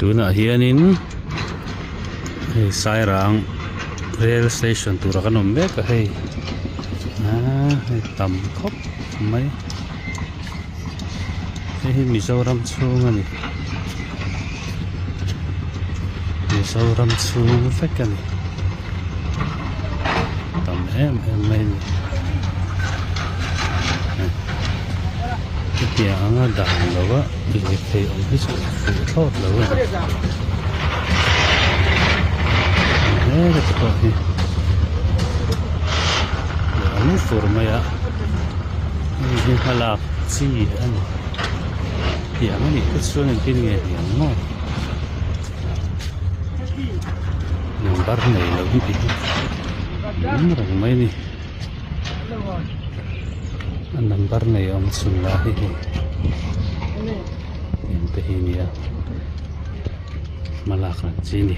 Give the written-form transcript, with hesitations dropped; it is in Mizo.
Tunah hianin hei Sairang rail station tura kan awm mek a hei aaa hei tam khawp mai hei hi Mizoram chhung a ni Mizoram chhung vek a ni tam em em mai a ni hetiang anga dan lo a lirthei awm hi chu fuh thlawt lo a ni he te pawh hi an fur mai a hei hi hmalak chi a ni tiang a nih te chuan engtin nge ni ang maw number nei lo hi ti hi awm reng mai a ni a number nei awm chhun lah hi hei eng te hi nia hmalak ang chi a ni.